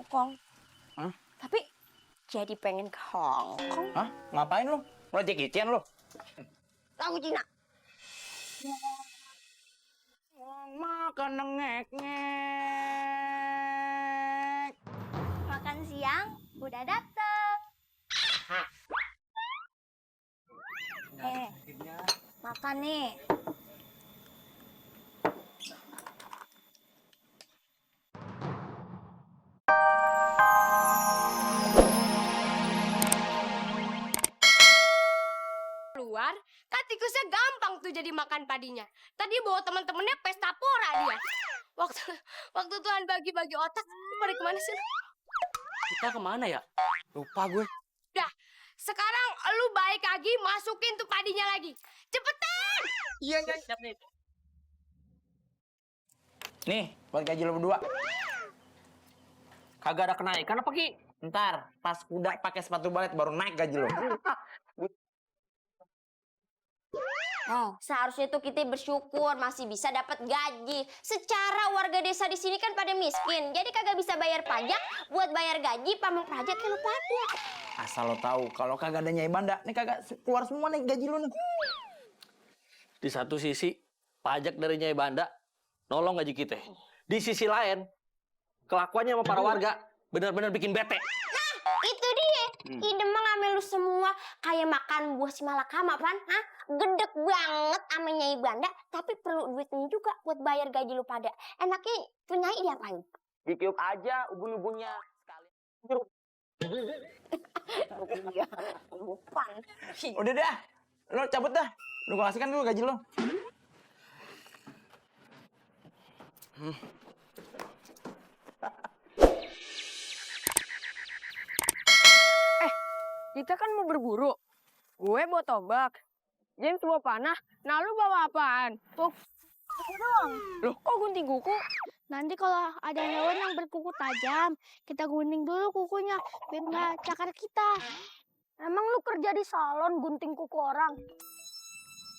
Hongkong. Hah? Tapi jadi pengen ke Hongkong. Hah? Ngapain lu? Mulai Jackie Chan lu? Lagu Cina. Makan ngek-ngek. Makan siang udah dateng. Makan nih. Keluar, kan tikusnya gampang tuh jadi makan padinya. Tadi bawa teman-temannya pesta pora dia. Waktu Tuhan bagi-bagi otak, pada kemana sih? Kita kemana ya? Lupa gue. Dah, sekarang lu baik lagi, masukin tuh padinya lagi. Cepetan! Iya, siap nih. Nih, buat gaji lo berdua. Kagak ada kenaikan apa, Ki? Ntar, pas kuda pakai sepatu balet baru naik gaji lo. Oh, seharusnya tuh kita bersyukur masih bisa dapat gaji. Secara warga desa di sini kan pada miskin, jadi kagak bisa bayar pajak. Buat bayar gaji, pamong pajak kayak lu pada. Asal lo tahu, kalau kagak ada Nyai Banda, nih kagak keluar semua nih gaji lo nih. Di satu sisi, pajak dari Nyai Banda nolong gaji kita. Di sisi lain, kelakuannya sama para warga benar-benar bikin bete. Itu dia. Ide mah ngambil lu semua kayak makan buah si malakama, Pan. Hah? Gedek banget sama Nyai Banda, tapi perlu duitnya juga buat bayar gaji lu pada. Enaknya tuh Nyai diapain? Ditiup aja ubun-ubunnya sekali. Iya, Pan. Udah dah, lo cabut dah. Lu gua kasihkan dulu gaji lo. Kita kan mau berburu. Gue bawa tombak. James bawa panah. Nah, lu bawa apaan? Tuh. Doang. Loh? Kok gunting kuku? Nanti kalau ada hewan yang berkuku tajam, kita gunting dulu kukunya biar nggak cakar kita. Emang lu kerja di salon gunting kuku orang?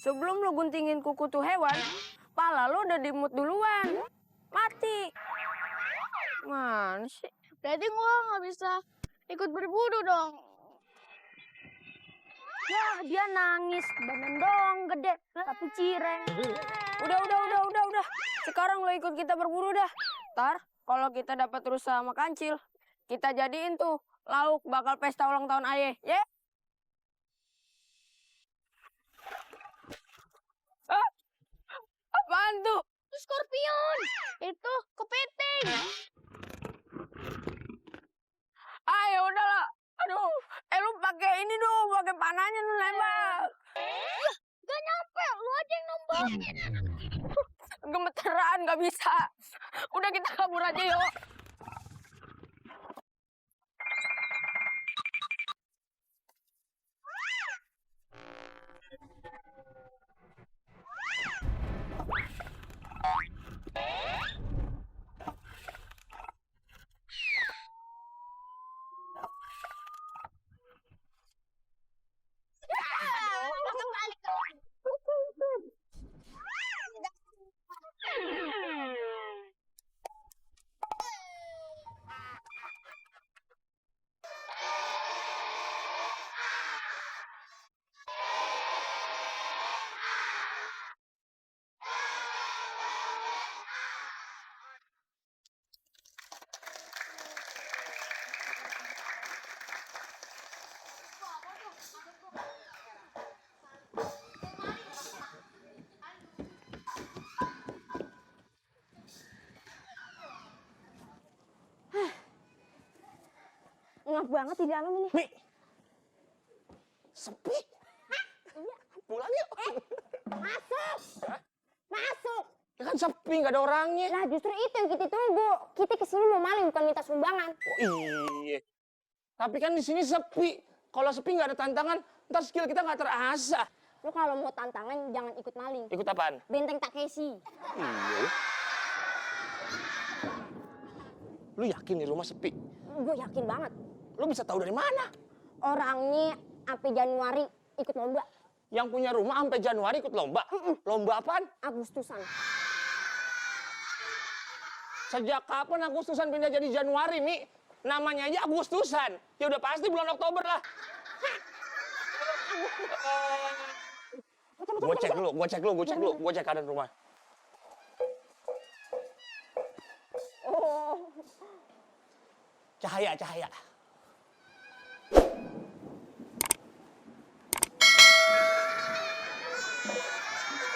Sebelum lu guntingin kuku tuh hewan, pala lu udah dimut duluan. Mati. Mana sih? Berarti gua nggak bisa ikut berburu dong. Ya, dia nangis. Badan doang gede, tapi cireng. Udah. Sekarang lo ikut kita berburu dah. Ntar, kalau kita dapat rusa sama kancil, kita jadiin tuh lauk bakal pesta ulang tahun ayah, ya? Ah, apaan tuh? Scorpion, itu kepiting. Ya udahlah. Aduh, lu pakai ini dong, pakai panahnya lu nembak. Gak nyampe, lu aja yang nombokin. Gemeteran, nggak bisa. Udah kita kabur aja yuk. Ngap banget di dalam ini. Mi, sepi. Pulang yuk. Masuk. Masuk. Ya kan sepi, nggak ada orangnya. Nah, justru itu yang kita tunggu. Kita kesini mau maling, bukan minta sumbangan. Oh, iya. Tapi kan di sini sepi. Kalau sepi nggak ada tantangan, ntar skill kita nggak terasah. Lu kalau mau tantangan jangan ikut maling. Ikut apaan? Benteng Takeshi. Iya. Lu yakin nih rumah sepi? Gue yakin banget. Lu bisa tahu dari mana? Orangnya sampai Januari ikut lomba. Yang punya rumah sampai Januari ikut lomba? Lomba apaan? Agustusan. Sejak kapan Agustusan pindah jadi Januari, Mi? Namanya aja Agustusan. Ya udah pasti bulan Oktober lah. Gue cek dulu, gue cek keadaan rumah. Cahaya.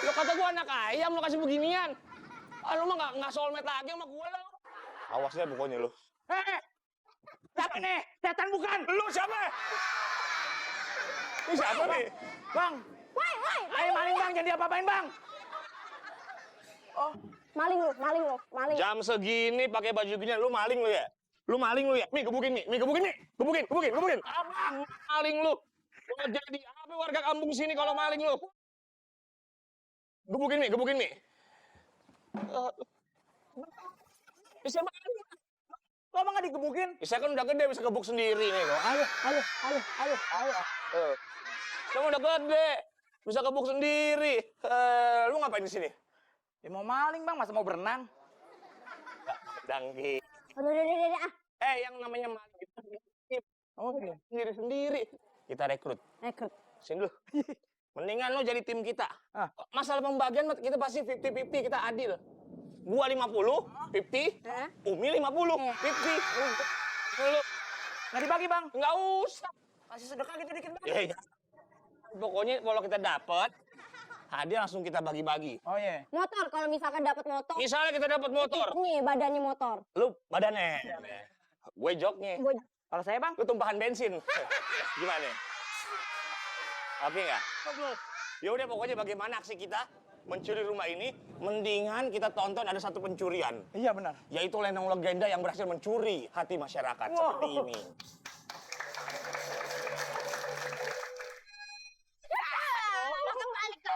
Lo kata gue anak ayam, lo kasih beginian. Lo mah nggak soulmate lagi sama gue lo. Awas deh pokoknya lo. Siapa nih? Setan bukan? Lu siapa? Lu siapa nih? Bang. Ayo maling bang, jangan diapa-apain bang. Maling lu. Jam segini pakai baju gini, lu maling lu ya? Mi, gebukin. Abang, maling lu. Lu jadi apa warga kampung sini kalau maling lu? Gebukin Mi. Siapa? Lo emang nggak digebukin? Saya kan udah gede, bisa gebuk sendiri nih kok. Ayo. Kamu udah gede, bisa gebuk sendiri. Lu ngapain di sini? Ya mau maling bang, masa mau berenang? Dangki. Udah. Yang namanya maling itu Oke. sendiri. Kita rekrut. Sini dulu. Mendingan lo jadi tim kita. Masalah pembagian kita pasti 50-50, kita adil. Gua 50, 50, Umi 50, 50. Lu Nggak dibagi bang? nggak usah. Kasih sedekah gitu dikit bang. Ya. Pokoknya kalau kita dapat hadiah langsung kita bagi-bagi. Oh iya. Motor, kalau misalkan dapat motor. Misalnya kita dapat motor, Nih, badannya motor. lu badannya, gue joknya, Kalau saya bang? lu tumpahan bensin. Gimana? Oke nggak? Ya udah pokoknya bagaimana aksi kita mencuri rumah ini, mendingan kita tonton ada satu pencurian, Iya benar. yaitu lenong legenda yang berhasil mencuri hati masyarakat seperti ini. Kembali ke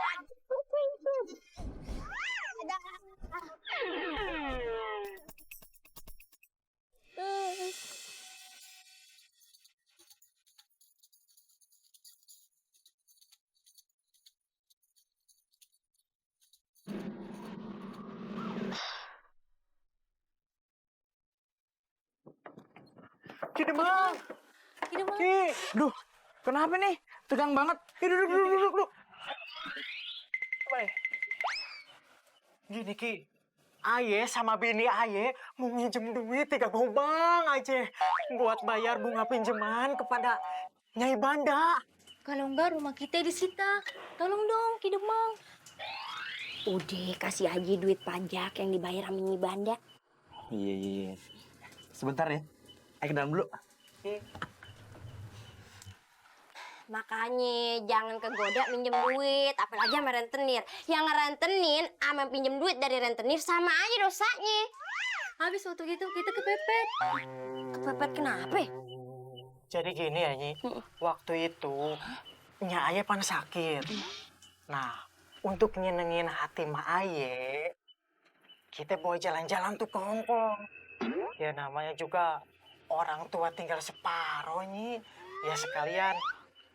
Gini bang. Duh, kenapa nih? Tegang banget. Duduk. Apa ya? Gini Ki, Aye sama bini Aye mau minjem duit 3 gobang aja buat bayar bunga pinjaman kepada Nyai Banda. Kalau enggak rumah kita disita. Tolong dong, Ki Demang. Udah, kasih aja duit pajak yang dibayar sama Nyi Banda. Iya. Sebentar ya. Ayo ke dalam dulu. Makanya jangan kegoda minjem duit, apalagi sama rentenir. Yang ngerentenin sama pinjem duit dari rentenir sama aja dosanya. Habis waktu itu kita kepepet. Kepepet kenapa? Jadi gini ya Nyi, waktu itu Nya Aye panas sakit. Nah, untuk nyenengin hati Ma Aye, kita bawa jalan-jalan tuh ke Hongkong. Ya namanya juga orang tua tinggal separoh Nyi. Ya sekalian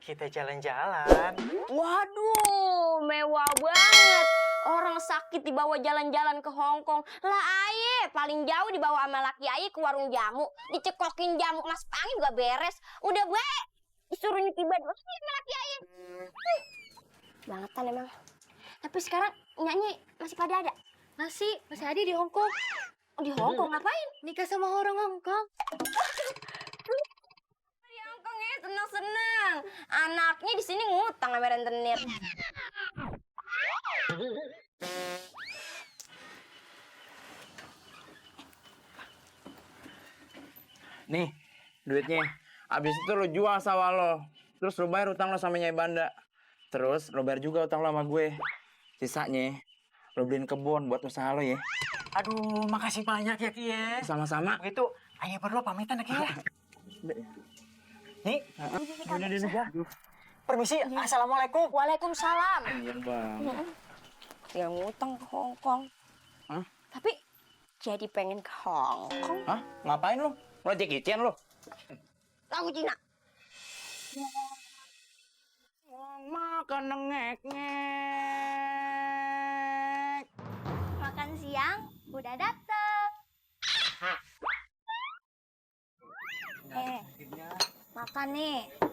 kita jalan-jalan. Waduh, mewah banget. Orang sakit dibawa jalan-jalan ke Hongkong. Lah aye, paling jauh dibawa sama laki aye ke warung jamu. Dicekokin jamu mas pangi juga beres. Udah baik. Disuruh nyuci baju sama laki aye. Bangetan emang. Tapi sekarang nyanyi masih pada ada? Masih ada di Hongkong. Di Hongkong ngapain? Nikah sama orang Hongkong. Di Hongkong ya senang-senang. Anaknya di sini ngutang sama rentenir. Nih, duitnya. Abis itu lo jual sawah lo. Terus lo bayar utang lo sama Nyai Banda. Terus lo bayar juga utang lo sama gue. Sisanya lo beliin kebun buat usaha lo ya. Aduh, makasih banyak ya Ki ya. Sama-sama. Begitu, ayo berdua pamitan ya Ki ya. Nih, udah. Permisi, assalamualaikum. Waalaikumsalam. Iya bang. Yang ngutang ke Hongkong. Hah? Tapi jadi pengen ke Hongkong. Hah? Ngapain lo? Lo Jackie Chan lo? Lagu Cina. Makan ngek. Makan siang udah dateng. makan nih.